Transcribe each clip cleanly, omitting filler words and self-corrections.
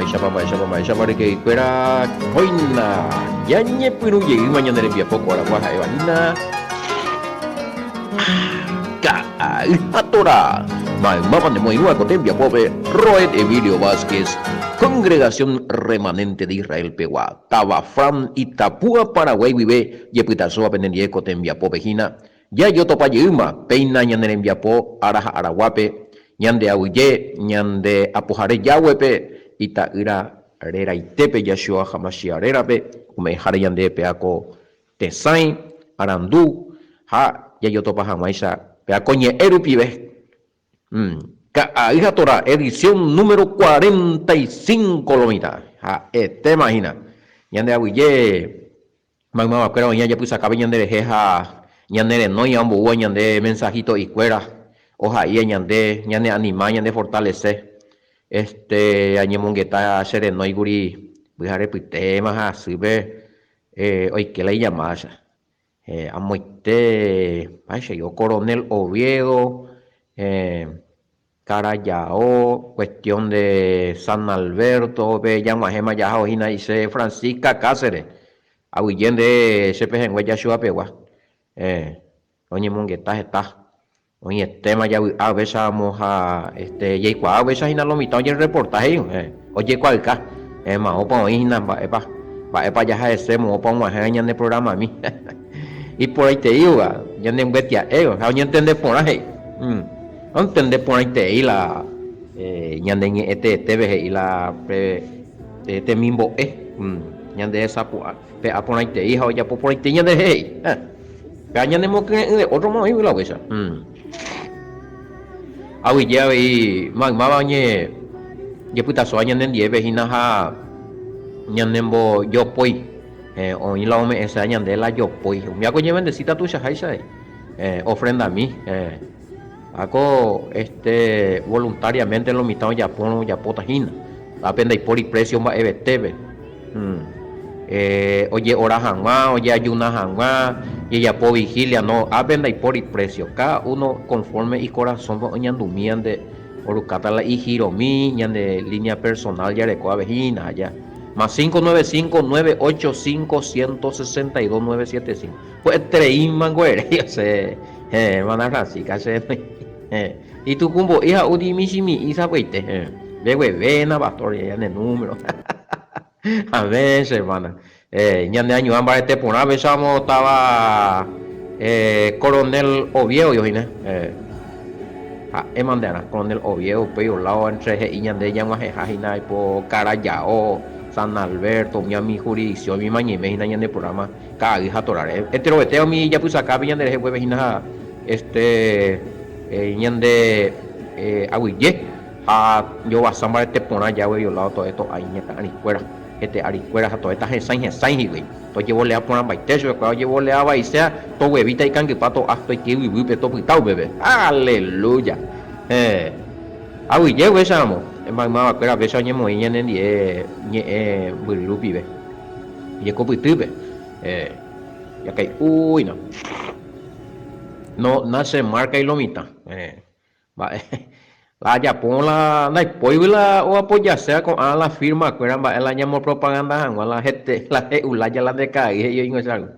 Mba'éichapa, mba'éichapa, mba'éichapa ryke'ykuéra kóina ñañepyrũ jeýma ñane rembiapo ko aragua ha'éva hína Ka'ay ha Torá. Maymáva nemoirũva ko tembiapópe Roed Emilio Vázquez, Congregación Remanente de Israel pegua, táva Fran Itapúa, Paraguay guive jepytasóva penendie ko tembiapópe hína Jajotopa jeýma péina ñane rembiapo ára ha araguápe, ñande aguyje, ñande apohare Yahweh-pe, ita'ýra reraitépe Yahshua HaMashiach rérape, ome'ẽháre ñande péa ko tesãi, arandu ha jajotopa hag̃uáicha péa ko ñe'ẽ rupive. Ka'ay ha Torá, edición número 45 lo mitã. Ha'etéma hína. Ñande aguyje Maymavakuéra oĩ ajapysakápe ñanderehe ha ñane renói amboúva ñande mensahito'ikuéra, ohaíva ñande, ñaneanima, ñandefortalese. Este, añemongeta che renóikuri pyharepytéma ha asýpe oike la illamácha. Amoite, mba'éicha oiko, Coronel Oviedo, Carayao, cuestión de San Alberto pe jag̃uahẽma jaha ohína he'ise Francisca Cáceres, aguyje nde che pehẽngue Yashua pegua. Eh, roñemongeta heta, oĩetéma javy'a upéicharamo ha este jaikuaa upéicha hína lo mitã ojereporta he'i, eh, ojekuaauka, eh, moõpa oĩ hína mba'épa, mba'épa jaha hese moõpa og̃uahẽ ñane programami. Iporãitei óga, ñanembyetia'e ha oñentende porã he'i. Ontende porãitei la ñane ñe'ẽ teetépe he'i la pe temimbo'e ñande resapu'a pe'a porãitei ha ojapo porãitei ñanderehe he'i. Péva ñanemokyre'ỹ de ótro modo oĩgui la upéicha. Aguyje avei maymáva oñe jepytasóva ñanendiépe hína ha ñanembojopói. Oĩ la ome'ẽséva ñande la jopói. Umíva ko ñevendesíta tuichaháicha ofrendami. Ako este voluntariamente lo mitã ojapórõ ojapóta hína. Ápe ndaipóri precio mba'evetépe. Oje'ora hag̃ua, ojeajuna hag̃ua, jejapo vigilia, no, ápe ndaipóri precio. Cada uno conforme icorazón-pe oñandumíante orukáta la igiromi ñande línea personal jareko ave hína aja. Más 595 985 162 975. Pu'etereíma ere ose héẽ hermana Francisca che héẽ itukumbo'i ha umi michĩmi'i sapy'aite héẽ mbeguevéna pastor ñane número amén che hermana eh ñane añuã mbarete porã péichamo táva eh Coronel Oviedo hína eh ha'éma nde arã Coronel Oviedo upéi oláo entre he'i ñande ñag̃uahẽha hína aipo Karajao San Alberto umi ami jurisdicción umi mañeime hína ñane programa Ka'ay ha Toráre. Enterovete umi ijapysakápe ñande rehe upépe hína ha este ñande aguyje ha jovasa mbarete porã Yahweh violado to'e to'a iñakã arikuéra, hete arikuéra ha to'e tahesãi hesãi hikuái. Tojevolea porãmbaite chupekuéra ojevolea vaiséa toguevíta ikangypa to'a toike yvyguýpe topyta upépe. Aleluya! Héẽ. Aguyje upéicharamo, maymavakuéra péicha oñemoĩ ñanendie ñe'ẽ mbyry rupive. Jekopytýpe, jakai'úina. No, na che márkai lo mitã. Mba'e, la ajapo la ndaipóigui la oapojaséva ko'ã la firma kuéra mba'e la ñamopropaganda hag̃ua la hete, la he'ulája la ndeka'a'i he'i oingoichágui.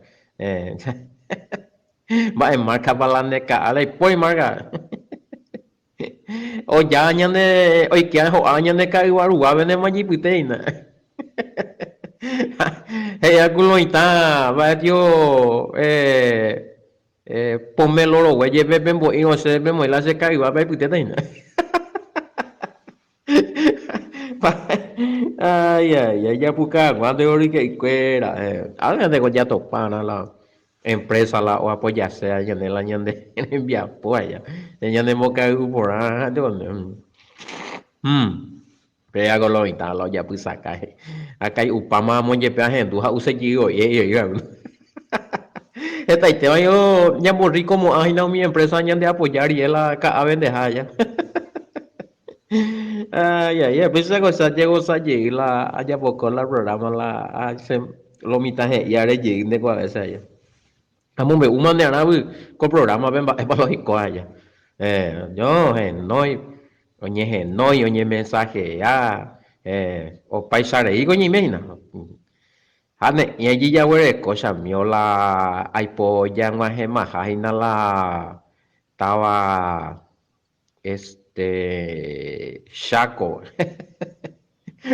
Mba'e márkapa la ndeka'a, ndaipói márka. Oja ñande oike ho'a ñande ka'ygua ruguápe ne majipyte hína. He'i ku loĩtã mba'e tio pomelo rogue jepe pembo'írõ chéve pemoĩ la che ka'yguápe aipytéta hína. Ay, ay, ay, japuka hag̃ua nde oryke'ykuéra. Ág̃a ndeko jatopárã la empresa la oapojaséva ñande la ñande rembiapo aja. Ñanemokay'u porã Péva ko lo mitã la ojapysaka. Akai'upáma amo jepe ahendu ha usejy voi he'i oĩva. Hetaitéva ningo ñamborrikomo'ã hína umi empresa ñandeapoja rire la ka'a vendeha aja. Ay, ay, ay, péicha cosa jegosa jey la ajapoko la programa la che lo mitã he'i are jey nde ko a veces aja. Amombe'úma nde arãvy ko programa-pe mba'épa la oiko aja. Eh, yo henói, oñehenói, oñemensajea. Opaichareíko ñaime hína. Ha ne'ĩra ijejaguereko chamío la aipo jag̃uahẽmaha hína la táva este Cháko.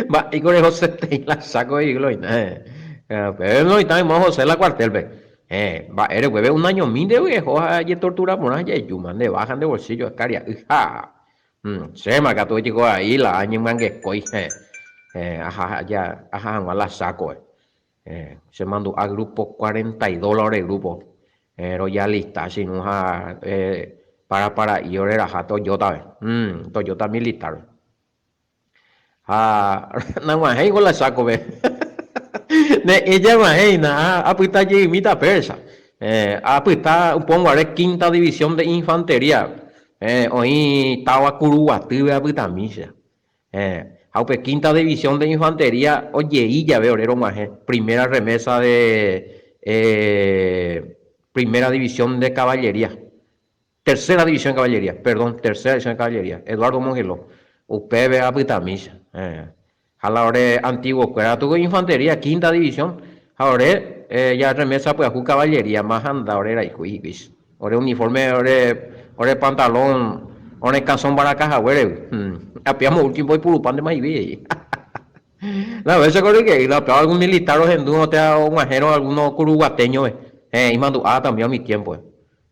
Mba'éiko rehoseteĩ la Cháko he'i lo hína. Upépe oĩta oimo'ã ohose la cuartel-pe. Mba'ére upépe un añomínte ojeho ha ejetortura porã ha jajúma nde baja nde bolsillo karia'y. Ha! Chéma katu ojeko vai la añemyangekói aha hag̃ua la Chákope. Chemandu'a grupo 42 la ore grupo rojalista che irũ ha para para'i oreraha Toyota-pe, Toyota militar-pe. Ha nag̃uahẽiko la Chákope. Ne'ẽ jag̃uahẽina ha apyta jeymi tapérecha. Apyta upónguare Quinta División de Infantería oĩ táva Kuruguatýpe apytami che. Ha upe Quinta División de Infantería ojei jave ore rog̃uahẽ Primera Remesa de Primera División de Caballería. Tercera División de Caballería, perdón, Tercera División de Caballería, Eduardo Mongeló, upépe apytamícha. Ha la ore antiguo-kuéra katu Infantería, Quinta División, ha ore ja remesa pyahu Caballería, más anda ore rayhu hikuái. Ore uniforme, ore, ore pantalón, ore kasõ mbaraka haguéregui. Apiámo último oipurupántema hikuái he'i. La vez ko ryke'y, la upéva algún militar ohendúrõ térã og̃uahẽrõ alguno kuruguateño-pe, imandu'a también umi tiempo-pe.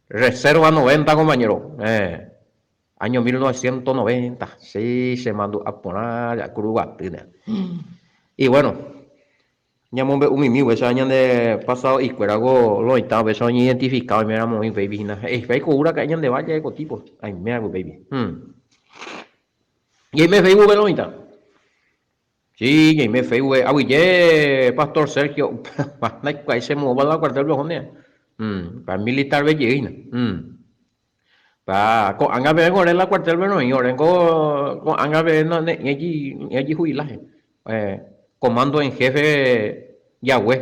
Reserva 90 compañero, eh, año 1990, sí, che mandu'a porã ja Kuruguatýne. Y bueno, ñamombe'umimi upéicha ñande pasado'ikuéra ko lo oĩta upéicha oñeidentifica oiméramo oĩ upéipi hína. He'ípa iko'u raka'e ñande valle ko tipo, aiméva upéipi. Ñaime Facebook-pe lo oĩta. Sí, ñaime Facebook-pe. Aguyje Pastor Sergio, upéva ndaikuaái che moõpa la cuartel-pe ohóne. Pa militar-pe jey hína. Pa ko'ág̃a peve ore la cuartel-pe roĩ, oréngo ko'ág̃a peve ne'ĩra ojejubilaje. Comando en jefe Yahweh.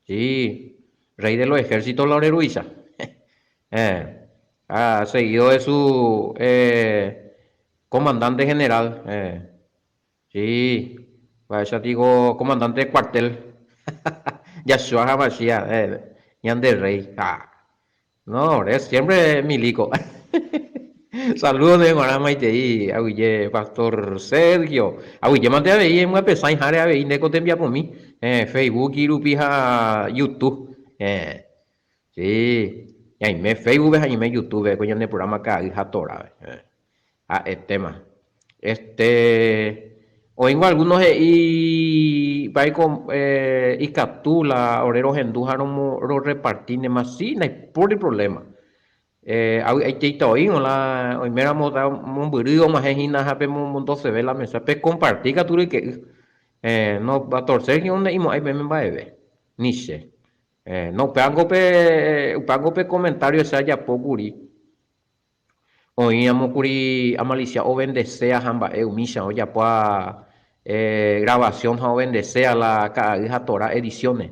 Sí, rey de los ejércitos la ore ruvicha. Ha seguido de su comandante general. Sí, vaicha digo comandante de cuartel. Yahshua HaMashiach, ñande rey. Ha. No, ore siempre milico. Saludos ndéve g̃uarã maitei aguyje Pastor Sergio. Aguyje mante avei emyapesãiháre avei nde ko tembiapomi Facebook rupi ha YouTube. Sí, ñaime Facebook-pe ha ñaime YouTube-pe ko ñane programa Ka'ay ha Torah-pe. Ha'etéma. Este, oĩngo alguno he'i mba'éiko ikatu la ore rohendu ha rorepartínema, si, ndaipóri problema. Avy'aiteita oĩrõ la oiméramo mombyry og̃uahẽ hína ha pemomondoseve la mesa, pekomparti katu ryke'y. No, Pastor Sergio nde'imo'ãi peẽme mba'eve, ni che. No, upévango pe, upévango pe comentario che ajapo kuri. Oĩramo kuri amalisia ovendesea ha mba'e umícha ojapóva grabación ha ovendesea la ka'ay ha Torá ediciones.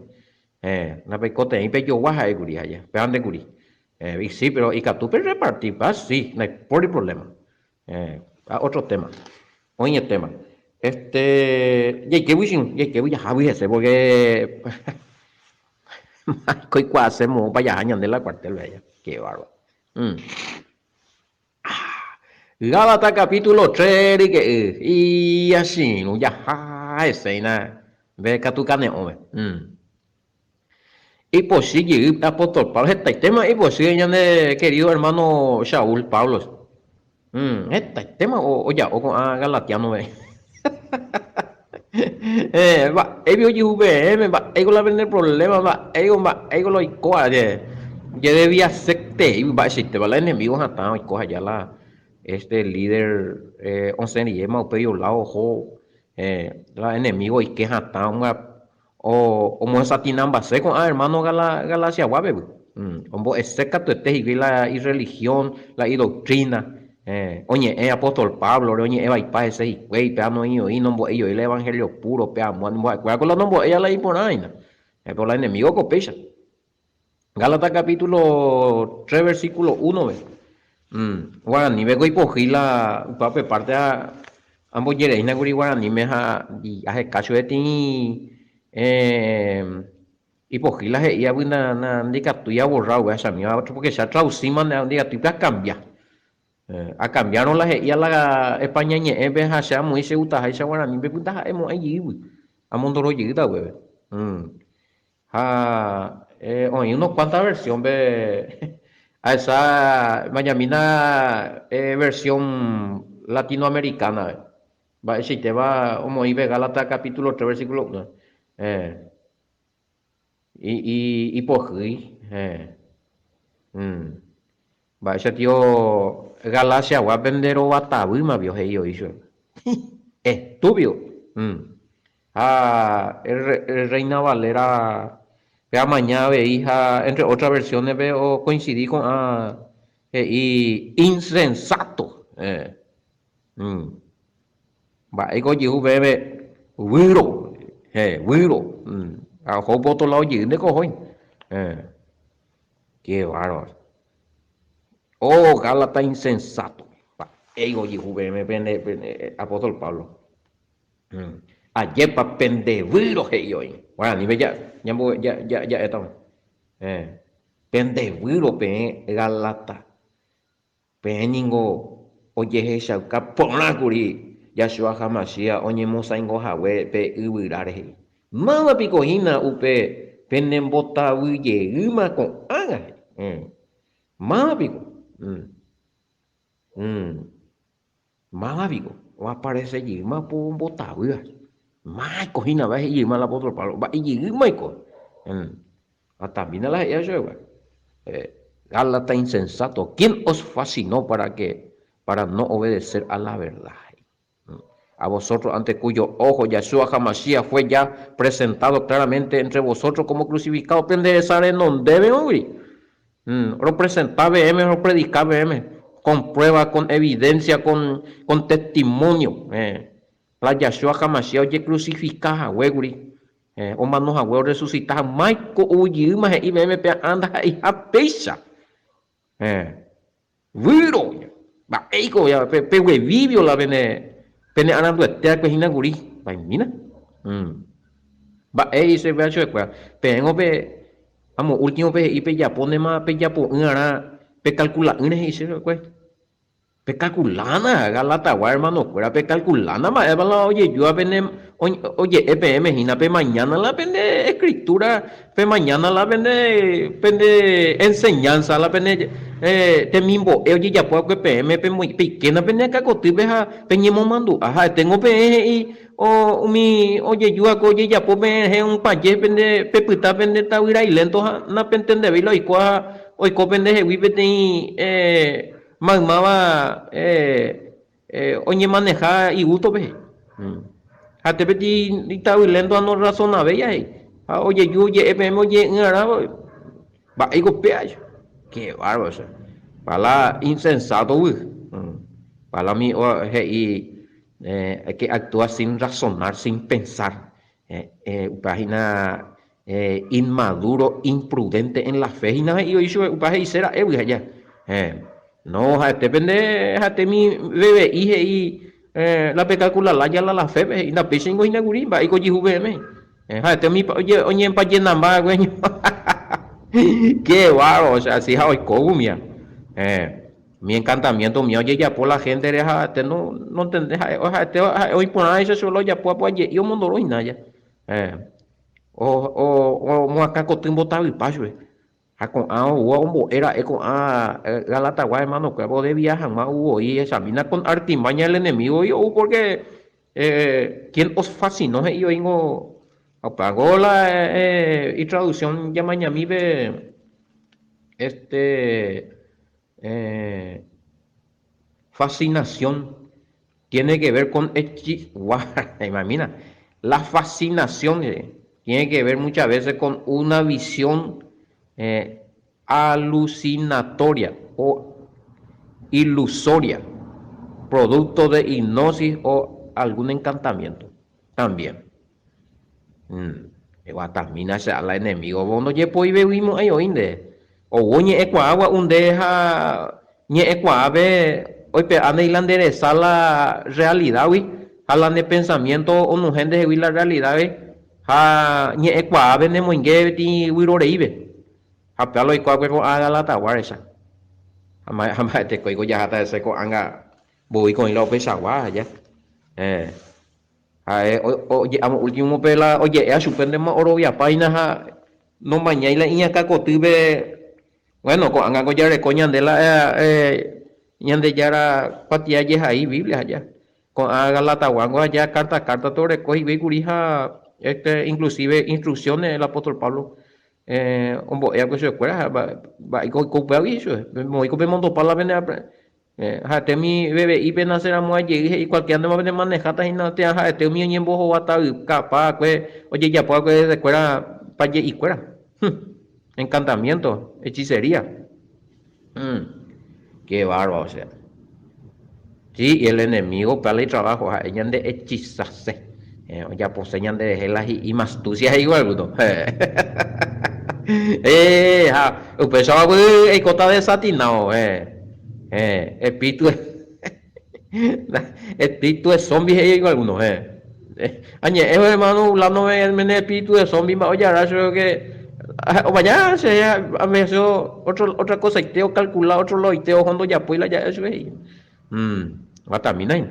Ndapeikoteĩ pejogua ha'e kuri aja, pévante kuri. Sí, pero ikatu perrepartipa, sí, ndaipóri problema. Ha otro tema, oĩ tema. Este, jaikégui che irũ, jaikégui jahágui hese porque oikuaase moõpa jaha ñande la cuartel-pe aja, qué bárbaro. Gálatas capítulo 3 ryke'y, iachirũ jaha hese hína nde katu kane'õme. Ipochy jey apóstol Pablo, hetaitéma ipochy ñande querido hermano Shaul Pablo. Hetaitéma oja'o ko'ã galatiano-pe. Mba'épi ojehu peẽme, mba'éiko la pene problema, mba'éiko, mba'éiko la oikóva, jedeviaseterei mba'eichaitépa la enemigo hatã oiko aja la este líder osẽ riréma upéi oláo oho la enemigo oike hatã omohesatinambase ko'ã hermano Galaciaguápe, ombo'ese katuete hikuái la irreligión, la idoctrina. Oñe'ẽ apóstol Páblore, oñe'ẽ vaipa hese hikuái, péva noĩoi, nombo'eioi la evangelio puro, péva amo ha'ekuéra ko la nombo'éiva la iporã hína. Péro la enemigo ko péicha. Gálatas capítulo 3 versículo 1-pe. Guaranípe ko ipohýi la upéva pe parte. Ambojereína kuri guaraníme ha aheka chupe tĩ ipohýi la he'ívagui ndikatúi aborra upe hachamíva porque che atraducíma ndikatúipe akambia. Akambiárõ la he'íva la España ñe'ẽpe ha che amoĩ che gustaháicha guaranípe pyta ha'e mo'ãi jeýgui amondoro jeýta upépe. Ha oĩ unos cuantas versión-pe ahecha mañamína versión latinoamericana-pe mba'eichaitéva omoĩ pe Gálatas capítulo 3 versículo 1. Ipohýi. Mba'éicha tio Galaciagua pende rovatavýma pio he'i oĩ chupe. Estúpido. Ha Reina Valera pe amaña avei ha entre otras versiones-pe ocoincidi ko'ã he'i insensato. Mba'éiko ojehu peẽme výro, výro. Ha oho upe otro lado jeýnte ko ohói. Qué bárbaro. Oh, Gálata insensato. Mba'éiko ojehu peẽme pende, pende apóstol Pablo. Ajépa pende výro he'i oĩ. Guaranípe ja, ñambo, ja, ja, ja'étava. Pende výro peẽ Gálata. Peẽ ningo ojehechauka porã kuri Yahshua HaMashiach oñemosaingo hague pe yvyra rehe. Máva piko hína upe penembotavy jeýma ko'ág̃a? He'i. Máva piko? Máva piko oaparese jeýma pombotavýva? Máiko hína mba'e he'i jeýma el apóstol Pablo, mba'e jeýmaiko? Atamína la he'íva chupekuéra. Gálata insensato, ¿quién os fascinó para que para no obedecer a la verdad? A vosotros ante cuyo ojo Yahshua HaMashiach fue ya presentado claramente entre vosotros como crucificado, pende resa renondépe oĩgui. Ropresenta peẽme, ropredika peẽme, con prueba, con evidencia, con, con testimonio. La Yahshua HaMashiach ojecrucifica haguégui, omano hague orresucita ha máiko ou jeýma he'i peẽme pe ã ndaha'eiha péicha. Výro! Mba'éiko peguevívio la pene pene aranduete va'ekue hína kuri. Vaimína. Mba'e he'ise upéva chupekuéra? Peẽngo pe amo último-pe he'i pejapónema pejapo'ỹarã pekalkula'ỹre he'ise chupekuéra. Pekalkulána, Galatagua hermanokuéra, pekalkulána mba'épa la ojejúva pene oje'e peẽme hína, pemañána la pende escritura, pemañána la pende pende enseñanza, la pene temimbo'e ojejapo va'ekue peẽme, peikéna pene akãkotýpe ha peñemomandu'a. Ha'eténgo peẽ he'i umi ojeju va'ekue ojejapo peẽ rehe un paje pende pepyta pende tavyrai lénto ha napentendevéi la oikóva ha oiko pendehegui peteĩ Maymáva oñemaneha igústope he'i. Ha te peteĩ itavylénto anorrasonavéi he'i. Ha ojeju oje'e peẽme oje'e'ỹarã mba'éiko péa che. Qué bárbaro che. Pa la insensátogui. Pa la umi he'i que actúa sin razonar, sin pensar. Upéva hína inmaduro, imprudente en la fe hína he'i oĩ chupe, upéva he'ise ra'égui ha ja. No, ha'ete pende ha'etemi veve'i he'i la pecalcula lája la la fe-pe he'i, ndapéicha ningo hína kuri, mba'éiko ojehu peẽme. Ha'ete umi oñempajenamba va'ekue ño. Qué bárbaro, osea, si ha oiko umía. Umi encantamiento umía ojejapo la gente-re ha ha'ete no, nontende, ha'e, ha'ete, ha'e oĩ porãvaicha chupe la ojapóva, pues aje'i omondoro hína ja. Omoakã koty mbotavypa chupe. Ha ko'ã oúva ombo'e ra'e ko'ã Galatagua hermanokuérape odevia hag̃ua ou voi hechamína con artimaña el enemigo voi ou porque quién os fascinó he'i oĩngo opáko la itraducción jamañamípe este fascinación Tiene que ver con imagina, la fascinación tiene que ver muchas veces con una visión alucinatoria o ilusoria, producto de hipnosis o algún encantamiento también. Eguatamína che ala enemigo vo ndojepoiveguimo'ãi oĩ nde. Ou oñe'ẽkuaa gua'u nde ha ñe'ẽkuaápe oipe'a nde la nde resa la realidad-gui. ha la ne pensamiento onuhẽ ndehegui la realidad-pe ha ñe'ẽkuaápe nemoinge peteĩ vyroreípe. Ha péva la oiko va'ekue ko'ã Galatagua recha. Ha mba'etekóiko jaháta hese ko'ág̃a mboýiko oĩ la upeichagua aja. Héẽ. Ha'e amo últimope la oje'éva chupe ndéma oroviapa hína ha nomañái la iñakã kotýpe. Bueno, ko'ág̃a ko jareko ñande la Ñandejára kuatia jehai Biblia aja. Ko'ã Galataguángo aja kárta kártate oreko hikuái kuri ha este inclusive instrucciones el apóstol Pablo ombo'e va'ekue chupekuéra ha mba'éiko oiko upévagui chupe. Moõiko pemondopa la pene Ha'ete umi bebe'i penase ramo jey he'i cualquiera ndéma pene maneháta hína térã ha'ete umi oñembohovatavykapa va'ekue ojejapo va'ekue hesekuéra paje'ikuéra. Hum! Encantamiento, hechicería. Hum! Qué bárbaro, o sea. Sí, y el enemigo upéva la itrabajo, ha'e ñande hechizase. Ojapose ñanderehe la hi'imastucia he'íva alguno. Eh, ha upéicha guy eikóta desatinado. Eh, eh, espíritu espíritu de zombie he'i oiko alguno. Eh. Añe'ẽ hermano fulano mene espíritu de zombie mba'e ojarra chupe que omaña che a veces otro, otra cosa-ite ocalcula otro lado-ite oho ndojapói la ja'e chupe he'i. Mm, guatamína hína.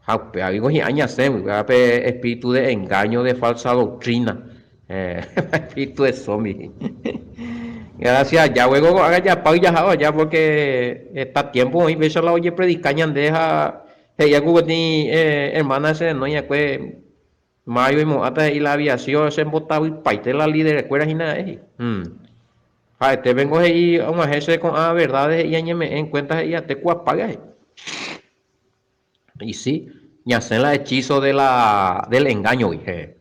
Ha upéva ningo hi'ã ñasẽ upéva pe espíritu de engaño, de falsa doctrina, espíritu de zombie. Gracias a Yahweh ko ko'ág̃a japáy jahávo aja porque heta tiempo oĩ péicha la ojepredika ñande ha he'íva ku peteĩ hermana che renói va'ekue mayo oimo'ãta he'i la aviación che mbotavypaite la líder-kuéra hína ha'e he'i. Ha'etépengo he'i og̃uahẽ che ko'ã verdades he'i añeme'ẽ en cuenta he'i até ku apáy he'i. Y sí, ñasẽ la hechizo de la del engaño-gui, heẽ.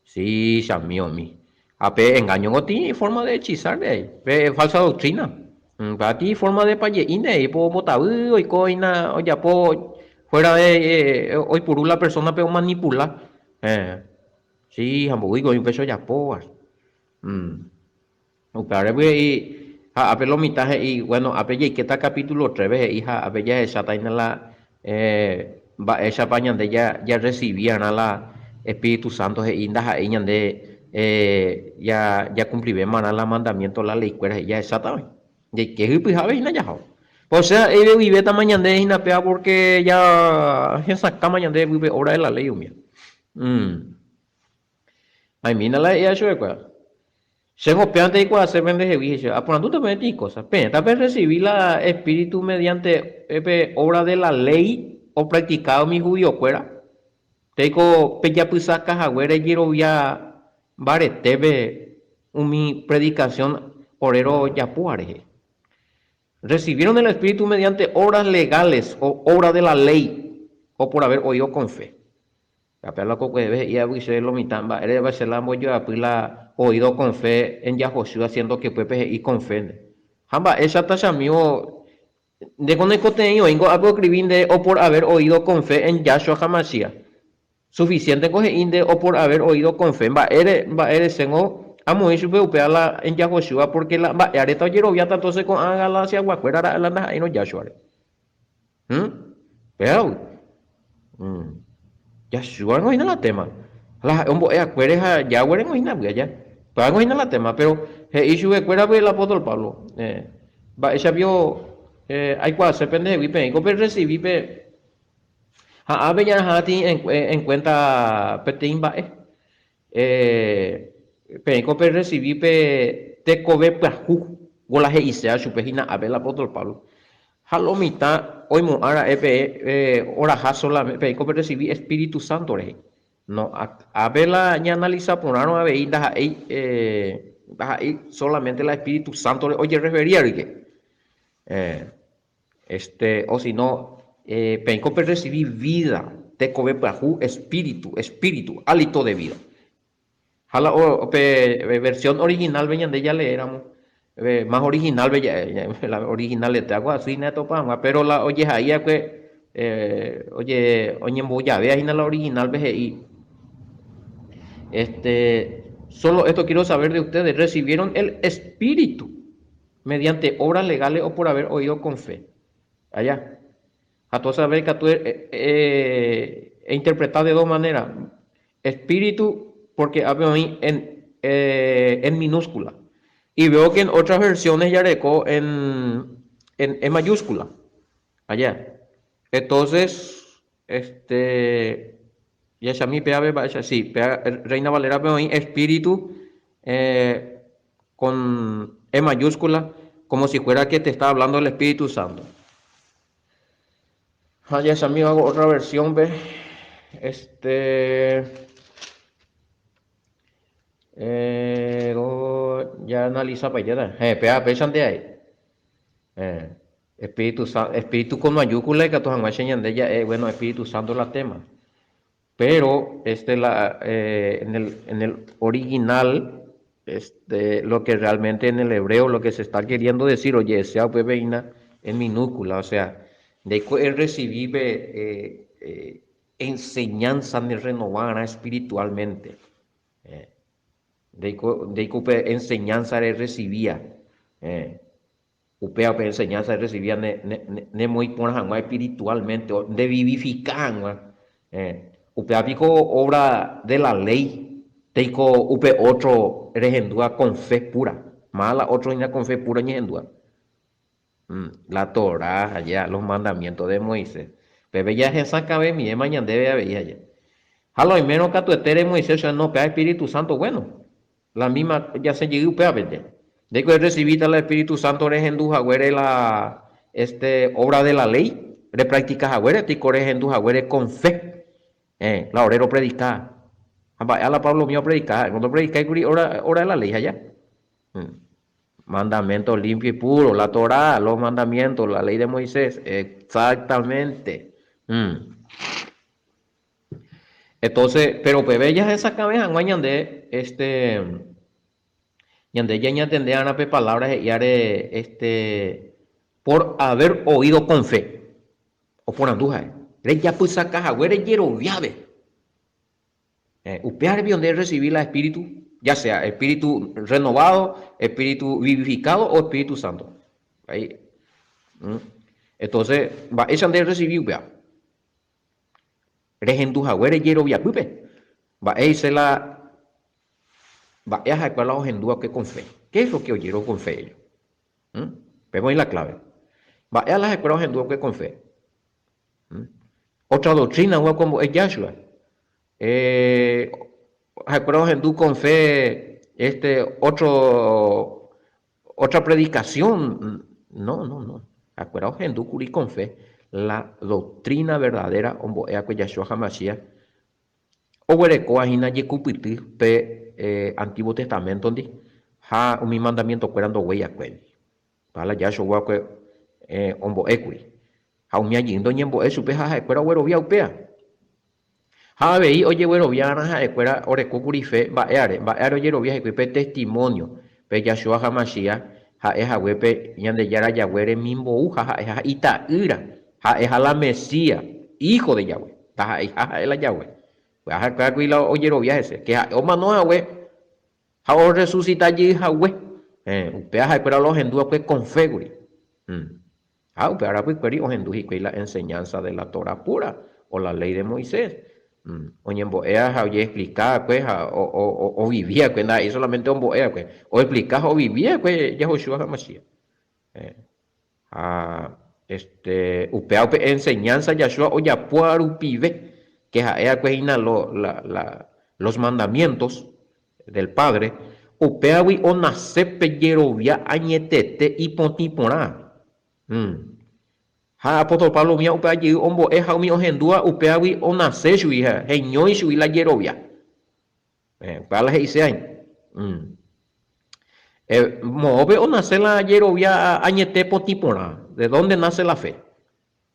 Sí, chamíomi. Ha pe engaño ngo tĩ forma de hechizar nde ai, pe falsa doctrina. Upéva tĩ forma de paje'i nde ai, po ombotavy oiko hína ojapo fuera de oipuru la persona-pe omanipula. Heẽ. Sí, ha mboýiko oĩ upéicha ojapóva. Upévare he'i, ha ápe lo mitã he'i, bueno, ápe jaikéta capítulo 3-pe he'i ha ápe jahecháta hína la mba'éichapa ñande jarrecibi arã la Espíritu Santo he'i ndaha'éi ñande jacumplivéma arã la mandamiento la leikuéra he'i jahechátava. Jaike hypyhápe hína jahávo. O sea, eveguivétama ñande hína péva porque ya hesakãma ñande pype obra de la ley umía. Aimína la he'íva chupekuéra. Chéngo pévante aikuaase pendehegui, he'i chéve, aporandúta peẽ peteĩ kósa. Peẽta perresivi la espíritu mediante pe obra de la léi opractikáva umi judiokuéra? Peiko pejapysaka haguére jerovia mbaretépe umi predikasión ore rojapóva rehe. Recibieron el Espíritu mediante obras legales o obra de la ley o por haber oído con fe. Tapia la kokueve he'i avy che lo mitã mba'érepa che la mbojoapy la oído con fe en Yahoshua siendo que upépe he'i con fe nde. Ha mba'éichata chamígo ndéko naikotevẽi oĩngo ápe oescribi nde o por haber oído con fe en Yahshua Hamashiach. Suficiente ko he'i nde o por haber oído con fe. Mba'ére mba'ére chéngo amoĩ chupe upéva la en Yahoshua porque la mba'e areta ojeroviáta entonces ko'ã Galaciaguakuéra ra'e la ndaha'éirõ Yahshua-re. Hum? Pévagui. Hum. Yahshua rengo hína la tema. La ha'e ombo'e akuére ha Yahweh rengo hína gui aja. Péva rengo hína la tema, pero he'i chupekuérape el apóstol Pablo, eh, mba'éicha pio eh, aikuaase pendehegui peẽiko perresivi pe ha ápe ñarahãti en, en cuenta peteĩ mba'e. Eh, peẽko perresivi pe tekove pyahu, ko la he'iséva chupe hína ápe el apóstol Pablo. Ha lo mitã oimo'ã ra'e peẽ oraha solamente, peẽko perresivi Espíritu Santo rehe. No, ápe la ñaanalisa porãrõ avei ndaha'éi, ndaha'éi solamente la Espíritu Santo re ojerrefería rike. Este, o si no, peẽko perresivi vida, tekove pyahu, espíritu, espíritu, hálito de vida. Ha la pe versión original-pe ñande jaleéramo, más original-pe ja'e, la original-ete agua asy hína etopa hag̃ua, pero la ojehai va'ekue oje oñembojave hína la original-pe he'i, este, solo esto quiero saber de ustedes, ¿recibieron el Espíritu mediante obras legales o por haber oído con fe? Allá. Ha tú sabes ikatu einterpreta de dos maneras. Espíritu, porque ápe oĩ en, en minúscula. Y veo que en otras versiones jareko en, en, en mayúscula. Allá. Entonces, este, jahechami péape mba'éicha, sí, péa Reina Valera-pe oĩ espíritu eh, con E mayúscula, como si fuera que te está hablando el Espíritu Santo. Ha jahechami hago otra versión-pe, este, eh, ya analizapaitéta, heẽ, péa péichante ae. Heẽ. Espíritu Santo, Espíritu con mayúscula ikatu hag̃uáicha ñande ja'e, bueno, Espíritu Santo la tema. Pero este la, eh, en el, en el original, este, lo que realmente en el hebreo lo que se está queriendo decir, oje'esea upépe hína en minúscula, o sea, ndéiko errecibi pe eh, eh, enseñanza ne renovarã espiritualmente. Eh, ndéiko, ndéiko upe enseñanza rerrecibía. Eh, Upéva pe enseñanza errecibía ne, ne, nemoĩ porã hag̃ua espiritualmente, ndevivifika hag̃ua. Upéva piko obra de la ley, teiko upe otro rehendúva con fe pura. Máva la otro hína con fe pura oñehendúva? La Torá ha los mandamientos de Moisés. Upépe jahesakãvemiéma ñandéve avei aja. Ha la oimérõ katuetére Moisés no, péva Espíritu Santo bueno. La misma jasẽ jey upévapente. Ndéiko errecibíta la Espíritu Santo rehendu haguére la este obra de la ley repractica haguére tiko rehendu haguére con fe. Eh, la ore ropredika. Ha mba'e la Pablo umi opredika, ha'e ndopredikái kuri obra, obra de la ley aja. Mandamiento limpio y puro, la Torá, los mandamientos, la ley de Moisés. Exactamente. Entonces, pero upeve jahesakãve hag̃ua ñande, este, ñande ñañatende va'erã pe palabra he'iáre, este, por haber oído con fe. Oporandu ha'e, rejapysaka hague rejeroviave. Eh, upéva rupi onde recibi la Espíritu, ya sea Espíritu renovado, Espíritu vivificado o Espíritu Santo. Ahí. Entonces, mba'éicha nde recibi upéva? Rehendu haguére jeroviapýpe, mba'e he'ise la mba'e aha'ekuéra la ohendu va'ekue con fe? Qué es lo que oyeron con fe ellos? ¿Mm? Péva oĩ la clave. Mba'e la ha'ekuéra ohendu va'ekue con fe? ¿Mm? Otra doctrina oĩ va'ekue ombo'e Yahshua. Eh, ha'ekuéra ohendu con fe este otro Otra predicación, no, no, no. Ha'ekuéra ohendu kuri con fe la doctrina verdadera ombo'eakue Yahshua HaMashiach, oguerekóva hína jekupyty pe Antiguo Testamento-ndi ha umi mandamiento-kuéra ndoguéi'akuéndi. Upéva la Yahshua oguakue ombo'ékuri. Ha umi ajýnte oñembo'e chupe ha ha'ekuéra oguerovia upéva. Ha avei ojegueroviárã ha'ekuéra orekókuri fe mba'éare, mba'éare ojerovia hikuái pe testimónio, pe Yahshua HaMashiach ha'e hague pe Ñandejára Yahweh remimbou ha ha'eha Ita'ýra, ha'eha la Mesías, Hijo de Yahweh, ndaha'eiha ha'e la Yahweh. Upéva ha'ekuérakuri la ojerovia hese, ke ha'e omano hague ha orresusita jey hague. Upéva ha'ekuéra la ohendu va'ekue con fe kuri. Ha upe arapykuéri ohendu hikuái la enseñanza de la Torah pura o la ley de Moisés. Oñembo'éva ha ojeexplika va'ekue ha ovivi va'ekue, ndaha'éi solamente ombo'e va'ekue, oexplika ha ovivi va'ekue Yahoshua ha Mashiach. Ha este upéva upe enseñanza Yahshua ojapóva rupive, que ha'e va'ekue hína lo, la, la, los mandamientos del Padre, upévagui onase pe jerovia añetete ipotĩ porã. Ha apóstol Pablo umíva upéva jey ombo'e ha umi ohendúva upévagui onase chugui ha heñói chugui la jerovia. Upéva la he'ise aĩ. Moõpe onase la jerovia añete potĩ porã? De dónde nace la fe?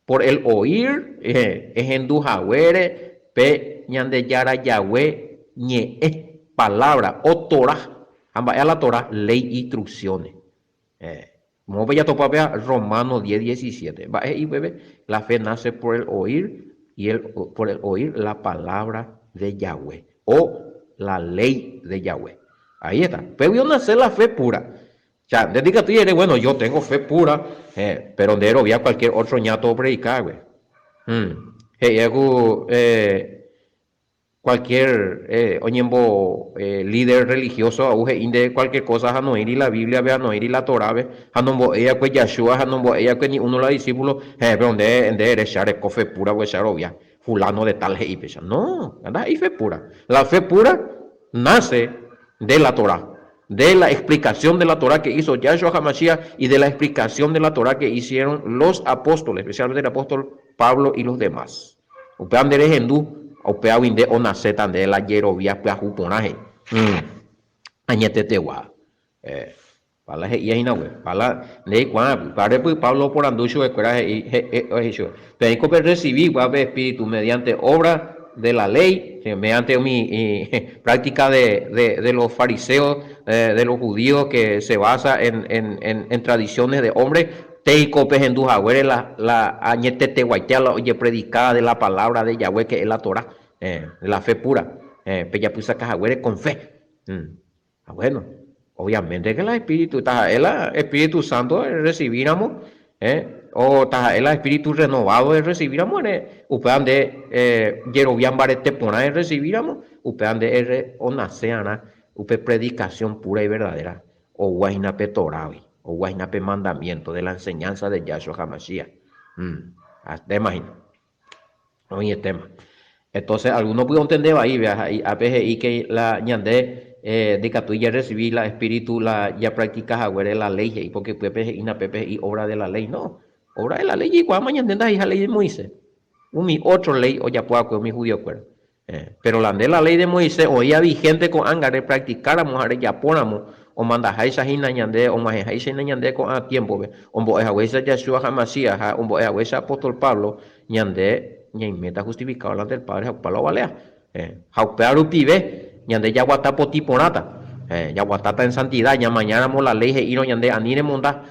Por el oír, ehendu haguére pe Ñandejára Yahweh ñe'ẽ, palabra, o Torá. Ha mba'e la Torá? Ley, instrucciones. Moõpa jatopa péva? Romanos 10, 17. Mba'e he'i upépe? La fe nace por el oír y el, por el oír la palabra de Yahweh o la ley de Yahweh. Ahí está. Upégui onace la fe pura. O sea, nde ndikatúi ere, bueno, yo tengo fe pura, pero nde erovia cualquier otro ñato opredikágui. He'íva ku cualquier oñembo líder religioso ou he'ínte cualquier cosa ha noĩri la Biblia-pe ha noĩri la Torah-pe ha nombo'éi va'ekue Yahshua ha nombo'éi va'ekue ni uno la discípulo, heẽ pero nde nde erecha reko fe pura ohecha rovia fulano de tal he'i péicha. No, ndaha'éi fe pura. La fe pura nace de la Torah, de la explicación de la Torah que hizo Yahshua HaMashiach y de la explicación de la Torah que hicieron los apóstoles, especialmente el apóstol Pablo y los demás. Upéva nde rehendu, upévagui nde onaséta nde la jerovia pyahu porã he'i. Añetetegua. Pala he'íva hína upe. Pala ndeikuaa, upévare Pablo oporandu chupekuéra he'i, he'i chupe, Peẽiko perresivi pe Espíritu mediante obra de la ley, mediante umi práctica de los fariseos, de los judíos que se basa en tradiciones de hombres, Teiko pehendu haguére la la añeteteguaitéva la ojepredikáva de la palabra de Yahweh que es la Torá, de la fe pura, pejapysaka haguére con fe. Ha bueno, obviamente que la espíritu, taha'e la Espíritu Santo recibíramo, o taha'e la espíritu renovado recibíramo, ere, upéva nde jerovia mbarete porã recibíramo, upéva nde ere onase'arã upe predicación pura y verdadera Oúva hína pe Torágui, oúva hína pe mandamiento de la enseñanza de Yahshua HaMashiach. Tema hína. Oĩ tema. Entonces, alguno puede ontende vai, vea, ha ápe he'i que la ñande ndikatúi jarrecibi la espíritu la japractica haguére la ley he'i, porque upépe he'ína pépe he'i obra de la ley. No, obra de la ley jaikuaáma ñande ndaha'eiha ley de Moisés. Umi otro ley ojapo va'ekue umi judiokuéra. Péro la nde la léi de Moisés oĩva vihénte ko'ág̃a repractikáramo ha rejapóramo omandaháicha hína ñande, og̃uahẽháicha hína ñande ko'ã tiémpope, ombo'e haguéicha Yahshua ha Masías ha ombo'e haguéicha apóstol Pablo, ñande ñaiméta justificado delante del Padre ha upa la ovalea. Ha upéva rupive ñande jaguata potĩ porãta, jaguatáta en santidad, ñamañáramo la léi he'írõ ñande ani remonda.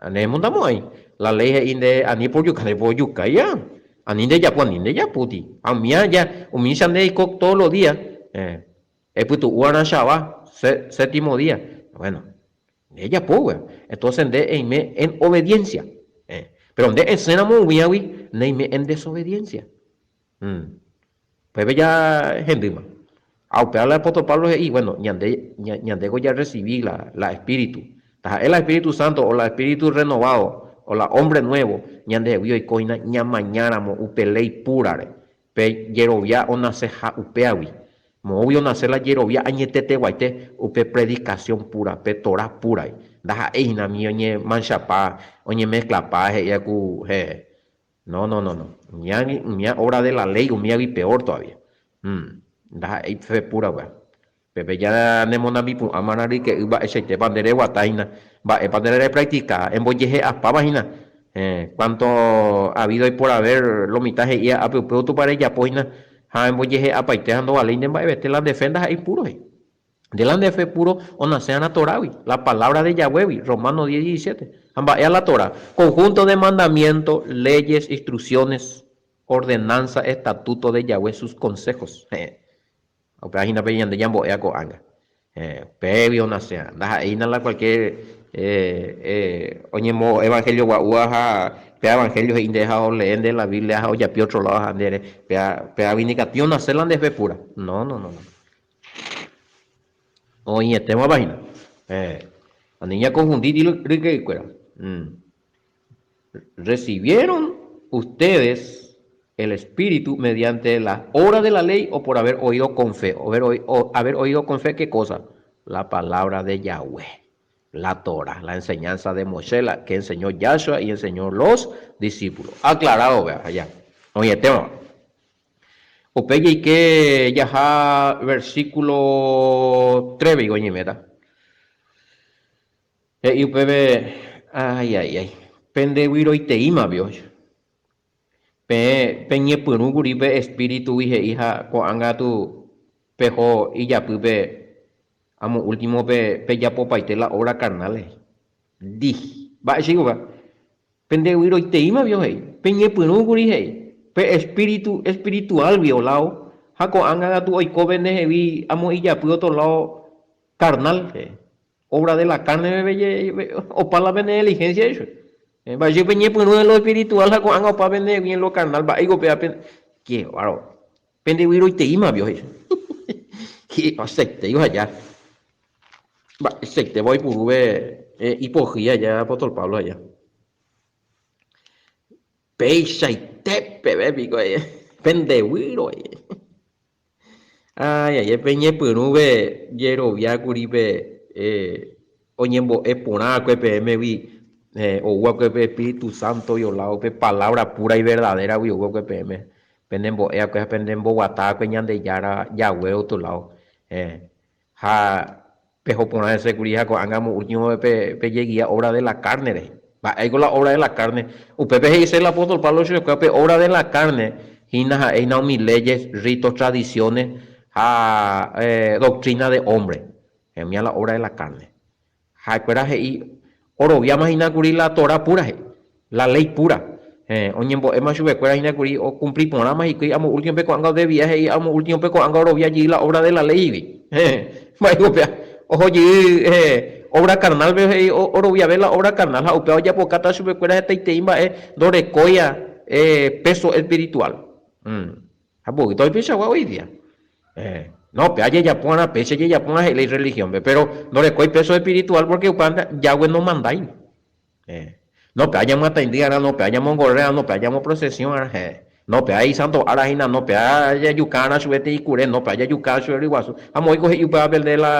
Neremondamo'ãi. La léi he'i nde ani pojuka, nde pojukái ja. Ani ndejapu, ani ndejapúti. Ha umía ja, umícha nde eiko todos los días. Epytu'u va'erã chava, séptimo día. Bueno, nde ejapo upéva. Entonces nde eime en obediencia. Pero nde esẽramo umíagui, neime en desobediencia. Upépe ja hendýma. Ha upéva la apóstol Pablo he'i, bueno, ñande, ñandéko jarresivi la, la espíritu. Taha'e la Espíritu Santo o la espíritu renovado o la hombre nuevo, ñandehegui oiko hína ñamañáramo upe léi púrare, pe jerovia onaseha upéagui. Moõgui onase la jerovia añeteteguaite upe predikasión púra, pe Torá púrai. Ndaha'éi hína umi oñemanchapa, oñemezclapa he'íva ku, heẽ. No, no, no, no. Umía, umía obra de la ley, umíagui peor todavía. Ndaha'éi fe pura upéva. Pépe ja nemonambipu'ãmarã ryke'y mba'eichaitépa nde reguata hína, mba'épa nde repractica, embojehe'apáva hína. Cuanto habido y por haber lo mitã he'íva ápe upévo Tupã rejapo hína ha embojehe'apaite ha ndovaléi nde mba'evete la nde fe ndaha'éi puro he'i. Nde la nde fe puro onase'arã Torágui, la palabra de Yahweh-gui, Romanos 10, 17. Ha mba'éa la Torá? Conjunto de mandamiento, leyes, instrucciones, ordenanza, estatuto de Yahweh, sus consejos. Heẽ. Upéva hína pe ñande ñambo'éva ko'ág̃a. Heẽ, upégui onase'arã. Ndaha'éina la cualquier oñemo evangelio gua'úva ha pe evangelio he'i nde ha olee nde la Biblia ha ojapi otro lado ha nde péva pévagui nikatĩ onase la nde fe pura. No, no, no, no. Oĩetémava hína. Ani ñakonfundi ryke'ykuéra. Recibieron ustedes el Espíritu mediante la obra de la ley o por haber oído con fe? Haber oído con fe, ¿qué cosa? La palabra de Yahweh, la Torah, la enseñanza de Moshe, la que enseñó Yahshua y enseñó los discípulos. Aclarado, vea, allá. Oĩetémava. Upe jaike jaha versículo 3-pe oñeméta. He'i upépe, Ai, ai, ai, pendevyroiteíma pio. Peẽ peñepyrũ kuri pe Espíritugui he'i ha ko'ág̃a katu peho ijapýpe amo último pe pejapopaite la obra carnal he'i. Di. Mba'éicha upéva? Pendevyroiteíma vio he'i, peñepyrũkuri he'i, pe espíritu espiritual-gui oláo, ha ko'ág̃a katu oiko pendehegui amo ijapy otro lado carnal, he'i. Obra de la carne meve opa la pene diligencia he'i chupe. Mba'éicha peñepyrũ en lo espiritual ha ko'ág̃a opa pendehegui en lo carnal, mba'éiko upéva pe. Qué bárbaro. Pendevyroiteíma pio he'i. Hi'aceiteiko aja. Mba'eichaitépa oipuru pe ipohýi aja apóstol Pablo aja. Peichaite peve piko pendevýro. Ay, ay, peñepyrũve jerovia kuri pe oñembo'e porã va'ekue peẽmegui ou va'ekue pe Espíritu Santo violado, pe palabra pura y verdadera-gui ou va'ekue peẽme, penembo'e va'ekue ha penemboguata va'ekue Ñandejára Yahweh otro lado. Ha peho porã hese kuri ha ko'ág̃a amo último pejegia obra de la carne rehe. Mba'éiko la obra de la carne? Upépe he'ise el apóstol Pablo chupekuéra pe obra de la carne hína ha'e hína umi leyes, ritos, tradiciones ha doctrina de hombre. Umíva la obra de la carne. Ha'ekuéra he'i oroviáma hína kuri la Torá pura he'i, la léi pura. Héẽ, oñembo'éma chupekuéra hína kuri okumpli porãma hikuái amo últimope ko'ág̃a odevia he'i amo últimope ko'ág̃a orovia jey la obra de la léigui. Héẽ, mba'éiko upéva? Oho jey, héẽ, obra carnal-pe he'i oroviave la obra carnal ha upéva ojapokáta chupekuéra hetaitei mba'e ndorekóiva peso espiritual. Ha mboýta oipeichagua hoy día. Eh, no, péva jajapo va'erã, péicha jajapo va'erã he'i la irreligión-pe, pero ndorekói peso espiritual porque upéva Yahweh nomandái. Eh, no, péva ñamyataindy va'erã, no, péva ñamongorre va'erã, no, péva ñamoprocesión va'erã, eh, no, péva isanto ára hína, no, péva jajuka va'erã chupe peteĩ kure, no, péva jajuka chupe ryguasu. Ha moõiko he'i upéva pe nde la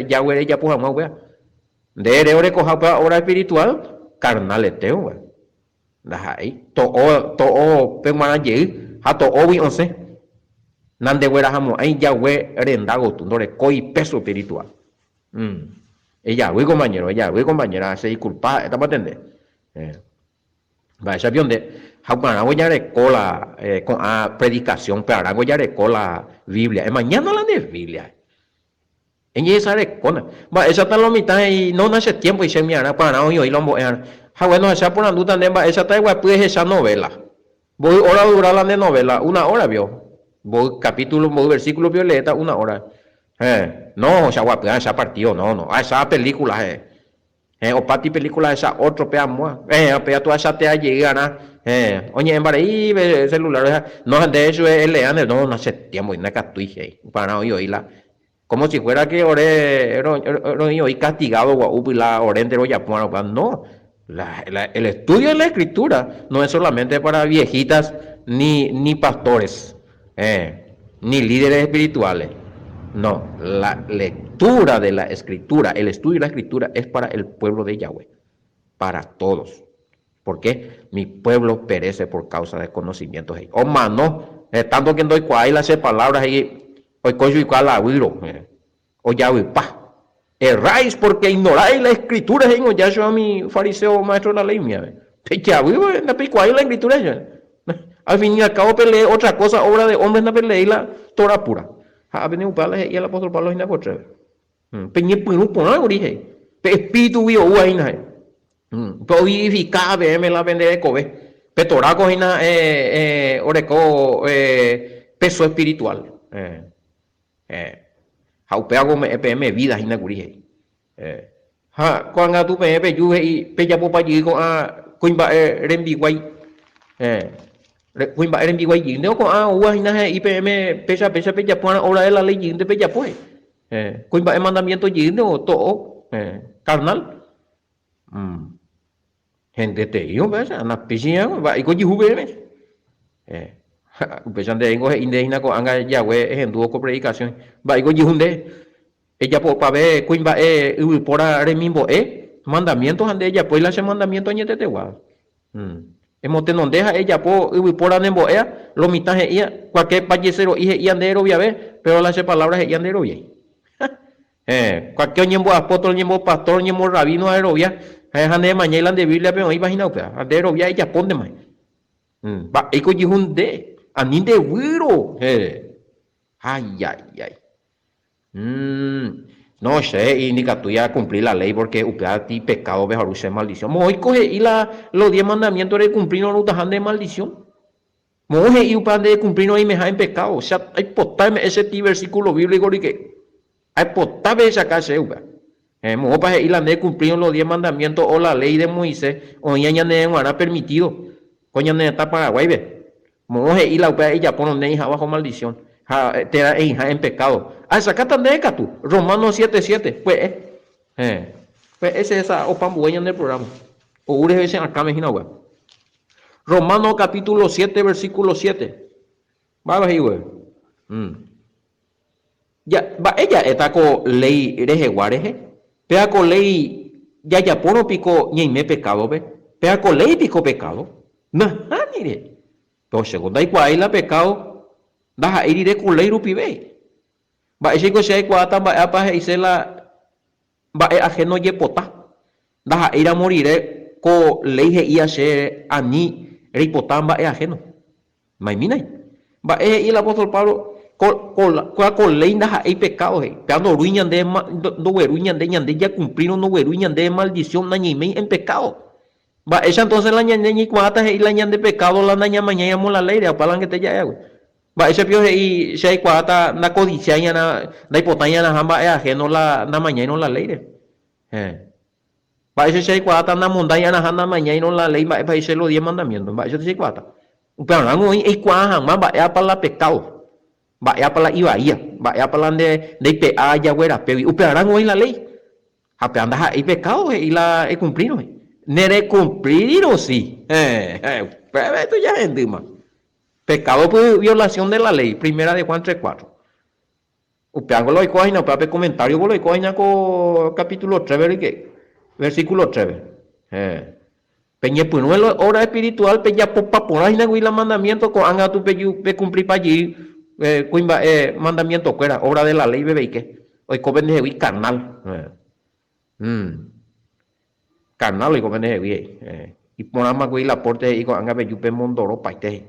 Yahweh rejapo hag̃ua upéva. Nde ere orekoha upéva obra espiritual, carnal-ete upéva. Ndaha'éi. To'o, to'o peg̃uarã jey ha to'ógui osẽ. Nandeguerahamo'ãi jague renda gotyo, ndorekói peso espiritual. Mm. Ejavy compañero, ejavy compañera, che disculpa ha'étapa tende. Eh. Mba'éicha pio nde, ha upearãngo jareko la ko'ã predicación, upearãngo jareko la Biblia. Emañána la nde Biblia. Eñehesarekóna. Mba'éichata lo mitã he'i, No, na che tiémpoi che miarã, kuarã oĩ oĩ la ombo'earã. Ha guéno, che aporandúta nde mba'éichata eguapy ehecha novéla. Mboy óra odura la nde novéla? Una óra pio. Mboy kapítulo, mboy versíkulo pio eleéta una óra. Héẽ. No, che aguapy ahecha partído, no, no. Ahecha pelíkula, héẽ. Héẽ, opáti pelíkula ahecha ótro pe amóa. Héẽ, upéva tuachatea jey arã. Héẽ, oñe'ẽmba rei pe celular rehe. No, ha nde chupe elea nde, no, na che tiémpoi, ndaikatúi, he'i. Upearã oĩ oĩ la Como si fuera que ore roĩ oĩ castigado gua'úpy la orénte rojapóva upéva. No, la, la, el estudio de la escritura no es solamente para viejitas ni, ni pastores, eh, ni líderes espirituales. No, la lectura de la escritura, el estudio de la escritura es para el pueblo de Yahweh, para todos. ¿Por qué? Mi pueblo perece por causa de conocimiento. He'i, omano, eh, tanto que ndoikuaái la che palabra, he'i, Oiko chuikuaa la výro, ojavypa. Erráis porque ignoráis la escritura, he'i oja umi fariseo maestro de la ley umívape. Pejavýva, ndapeikuaái la escritura he'i. Al fin y al cabo pelee otra cosa, obra de hombres, ndapeleéi la Torah pura. Ha ápe upéva la he'i el apóstol Pablo hína ko trépe. Peñepyrũ porã kuri he'i. Pe espíritugui oúva hína he'i. Pe ovivifica peẽme la pende rekove. Pe Torah ko hína oreko peso espiritual. Ha upéva ko ome'ẽ peẽme vida hína kuri he'i. Ha ko'ág̃a katu peẽ peju he'i pejapopa jey ko'ã kuimba'e rembiguái. Kuimba'e rembiguái jeýnte ko'ã oúva hína he'i peẽme péicha péicha pejapo va'erã obra de la ley jeýnte pejapo he'i. Kuimba'e mandamiento jeýnte to'o carnal. Hendyetei upéicha, napéicha mba'éiko ojehu peẽme. Upéicha nde ningo he'i nde hína ko'ág̃a Yahweh ehendúvo ko predikasión, mba'éiko ojehu nde? Ejapopave kuimba'e yvypóra remimbo'e mandamiénto ha nde ejapói la che mandamiénto añetetegua. Emotenonde ha ejapo yvypóra nembo'éa, lo mitã he'ía, kuake pajesero'i he'ía nde eroviave, péro la che palávra he'ía nde eroviái. Héẽ, kuake oñembo'apóstol, oñembopastór, oñemborravíno aerovia, héẽ, ha nde emañái la nde Bíbliape oĩva hína upéva, ha nde erovia ejapóntema. Mba'éiko ojehu nde, ani nde výro, héẽ. Ayayay. No, che he'i ndikatúi akumpli la léi pórke upéva ti pekádope haru che maldisión. Moõiko he'i la los diez mandamientos rekumplírõ rutaha nde maldisión? Moõ he'i upéva nde ekumplírõ eimeha en pekádo, che aipota eme'ẽ che ti versículo bíblico rike. Aipota pehechaka chéve upéva. Héẽ, moõpa he'i la nde cumplírõ los diez mandamientos o la ley de Moisés oĩva ñane g̃uarã permitido ko ñane retã Paraguáipe? Moõ he'i la upéva ejapórõ nde eĩha bajo maldición ha térã eĩha en pecado? Ahechakáta ndéve katu, Romanos siete, siete, pya'e. Héẽ, pya'e che hesa opa ambue ñande programa. Ou reheve che akãme hína upéva. Romanos capítulo siete, versículo siete. Mba'épa he'i upépe? Ja, mba'e ja'éta ko léi rehegua rehe? Péva ko léi jajapórõ piko ñaime pekádope? Péva ko léi piko pekádo? Nahániri! Péro chéko ndaikuaái la pekádo ndaha'éi rire ko léi rupive. Mba'éichaiko che aikuaáta mba'épa he'ise la mba'e ahéno jepota? Ndaha'éi ramo rire ko léi he'íva chéve ani reipota mba'e ahéno. Maimínai. Mba'e he'i el apóstol Pablo? Ko, ko, kóa ko léi ndaha'éi pekádo he'i. Péva ndorúi ñande, ndoguerúi ñande, ñande jakumplírõ ndoguerúi ñande maldición, nañaiméi en pekádo. Mba'éicha entonces la ñande ñaikuaáta he'i la ñande pekádo la nañamañái ramo la léire, opa la angete ja'e hague. Mba'éicha pio he'i che aikuaáta ndakodisiái arã, ndaipotái arãha mba'e ahéno la namañáirõ la léire. Héẽ. Mba'éicha che aikuaáta namondái arãha namañáirõ la léi mba'épa he'i che los diez mandamientos. Mba'éicha che aikuaáta. Upearã oĩ eikuaa hag̃ua mba'épa la pekádo, mba'épa la ivaía, mba'épa la nde ndeipe'a jague rapégui. Upearã oĩ la léi. Ha péva ndaha'éi pekádo he'i la ekumplírõ. Nerekumplírirõ si. Héẽ, upéva tujahendýma. Pekádo py violación de la léi, Primera de Juan tres cuatro. Upévango la oikóva hína, upéva pe comentario-ko la oikóva hína ko capítulo tres-pe rike, versículo tres-pe. Héẽ. Peñepyrũ en la obra espiritual pejapopa porã hína kuri la mandamiento, ko'ág̃a katu peju pekumplipa jey kuimba'e mandamiento-kuéra, obra de la ley-pe peike, oiko pendehegui carnal. Héẽ. Carnal oiko pendehegui he'i. Héẽ. Iporãma kuri la aporte he'i ko'ág̃a peju pemondoropaite he'i.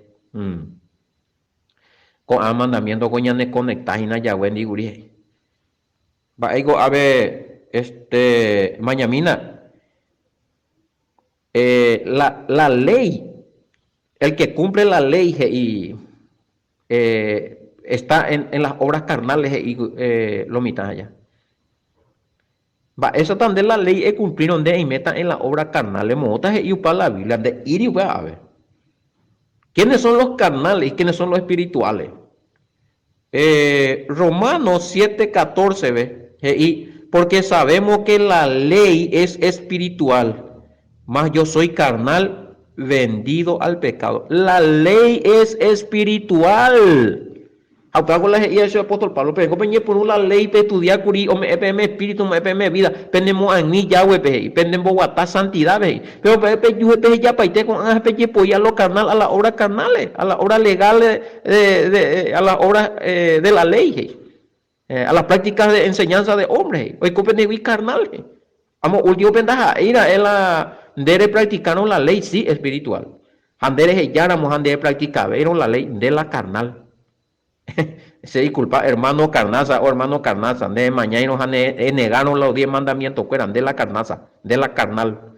Ko'ã mandamiento ko ñane conecta hína Yahweh ndi kuri he'i. Mba'éiko ápe este mañamína eh, la, la ley, el que cumple la ley he'i eh, está en, en las obras carnales he'i eh, lo mitã aja. Mba'éichata nde la ley ekumplírõ nde eiméta en la obra carnal emoõta he'i upa la Biblia nde'íri upéva ave. Quiénes son los carnales y quiénes son los espirituales? Eh, Romanos 7:14-pe he'i, Porque sabemos que la ley es espiritual, mas yo soy carnal, vendido al pecado. La ley es espiritual. Ha upéva la he'i che apóstol Pablo, peẽko peñepyrũ la léi pestudia kuri ome'ẽ peẽme espíritu, ome'ẽ peẽme vida, penemo'ag̃ui Yahweh-pe he'i, penemboguata santidápe he'i. Péro peẽ peju pehejapaite ko'ág̃a ha pejepoi a lo carnal, a la obra carnales, a la obra legal de, de, a la obra de la ley he'i, a las prácticas de enseñanza de hombre he'i, oiko pendehegui carnal he'i. Amo último-pe ndaha'éi ra'e la nde repracticarõ la ley, sí, espiritual. Ha nde rehejáramo ha nde repracticavéirõ la ley, nde la carnal. Che disculpa, hermano carnaza o hermano carnaza, nde emañáirõ ha ne enegárõ los diez mandamientokuéra, nde la carnaza, nde la carnal.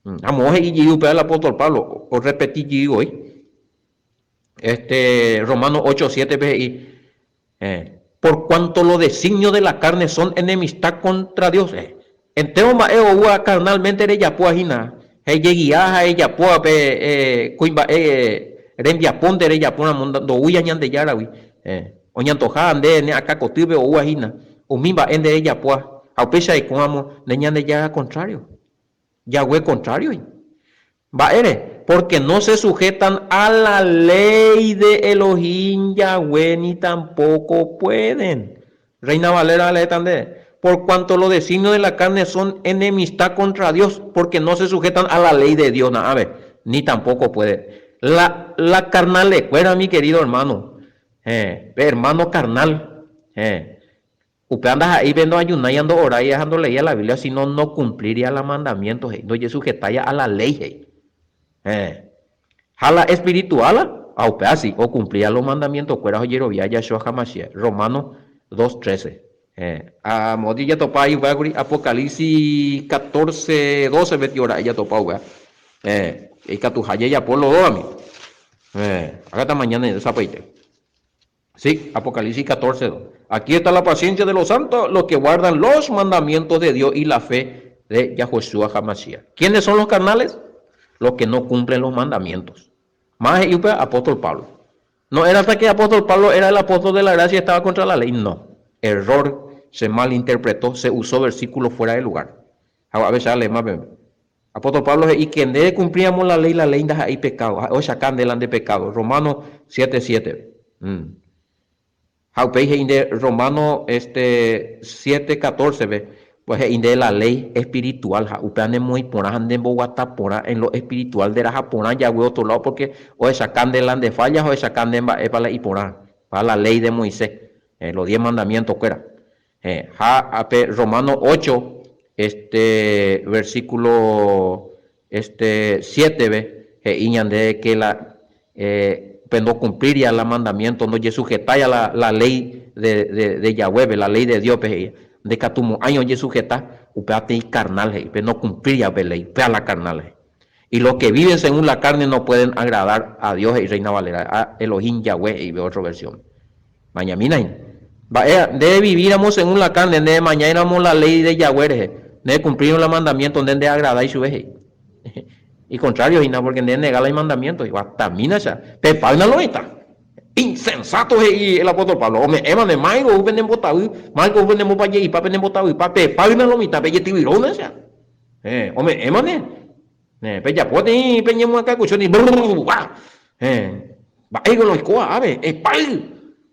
Ha moõ he'i jey upéva el apóstol Pablo, orrepeti jey voi. Este, Romanos 8, 7-pe he'i, Por cuanto los designios de la carne son enemistad contra Dios. Entéro mba'e oúva carnalmente rejapóva hína, ejegia ha ejapóva pe kuimba'e rembiapónte rejapóramo ndoúiva Ñandejáragui. Oñantoha nde ne akã kotýpe oúva hína umi mba'e nde rejapóva, ha upéicha eikóramo nde Ñandejára contrario. Yahweh contrario hína. Mba'ére? Porque no se sujetan a la ley de Elohim Yahweh ni tampoco pueden. Reina Valera aleéta nde. Por cuanto los designios de la carne son enemistad contra Dios, porque no se sujetan a la ley de Dios, na'ave, ni tampoco puede. La, la carnalekuéra, mi querido hermano, héẽ, pe hermano carnal, héẽ, Upéva ndaha'éi pe ndoajunái ha ndo'orái ha ndoleía la Biblia, sino nokumplíria la mandamiento he'i, ndojesujetáia a la léi he'i. Héẽ. Ha la espiritual, ha upéva si, okumplía los mandamientokuéra ha ojerovia Yahshua HaMashiach. Romanos 2:13. Héẽ. Ha módi jatopa aí upéva kuri Apocalipsis 14:12 pe tio ra'e jatopa upéva. Héẽ. Ikatuha jajapo los dos amigo. Héẽ. Ág̃ata mañana sapaite. Sí, Apocalipsis 14, 2. Aquí está la paciencia de los santos, los que guardan los mandamientos de Dios y la fe de Yahoshua HaMashiach. ¿Quiénes son los carnales? Los que no cumplen los mandamientos. Más he'i upe apóstol Pablo. No era hasta que apóstol Pablo era el apóstol de la gracia y estaba contra la ley. No. Error, se malinterpretó, se usó versículo fuera de lugar. Ha avesa alema peve. Apóstol Pablo he'i que nde cumplíamos la ley, la ley ndaha'éi pecado. Ha'e ohechaka nde la nde pecado. Romano 7, 7. Mm. Ha upéi he'i nde Romano este 7, 14 pe, pues he'i nde la ley espiritual ha upéva nemoĩ porã ha nemboguata porã en lo espiritual nde raha porã jague otro lado porque ohechaka nde la nde falla ha ohechaka nde mba'épa la iporã pa la ley de Moisés, los diez mandamientos kuéra. Ha pe Romano 8 este versículo este 7 pe he'i ñande que la pe ndokumplíria la mandamiento ndojesujetáia la la ley de de de Yahweh pe, la ley de Dios pe he'i, ndekatumo'ãi ojesujeta upéva peteĩ carnal he'i, pe nokumplíria pe ley, upéva la carnal he'i. Y los que viven según la carne no pueden agradar a Dios he'i Reina Valera, a Elohim Yahweh he'i pe otro versión. Mañamína hína. Mba'e, nde vivíramo según la carne, nde emañáiramo la ley de Yahweh rehe, nde cumplírõ la mandamiento, nde ndeagradái chupe he'i. Icontrario hína, porque nde enega la imandamiento, he'i, Guatamína cha, pepáyna lo mitã. Insensato he'i el apóstol Pablo, ome'ẽva nde maigo ou penembotavy, maigo ou penembopaje'ipa, penembotavypa, pepáyna lo mitã, pejetyvyróna cha. Héẽ, ome'ẽma ne. Héẽ, pejapo teĩ peñemoakãkucho ni brrrr, guau. Héẽ, mba'éiko la oikóva ápe, epáy.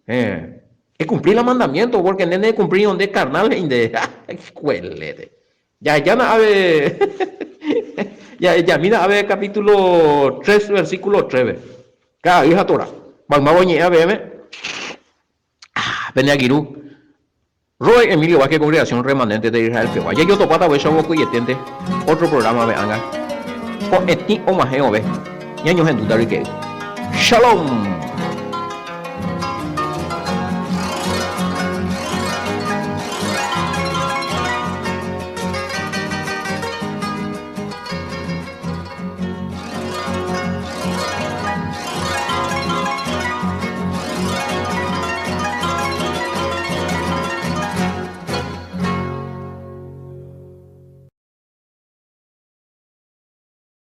Héẽ, ekumpli la mandamiento, porque nde nekumplírõ nde carnal he'i nde. Kuelete. Jahejána ápe, jahejamína ápe capítulo 3, versículo 3-pe. Ka'ay ha Torá. Maymáva oñe'ẽva peẽme, pene angirũ. Roy Emilio Vázquez Congregación Remanente de Israel pegua. Jajotopáta upéicha ovokoieténte otro programa-pe ág̃a ko'ẽtĩ og̃uahẽ vove ñañohendúta ryke'y. Shalom!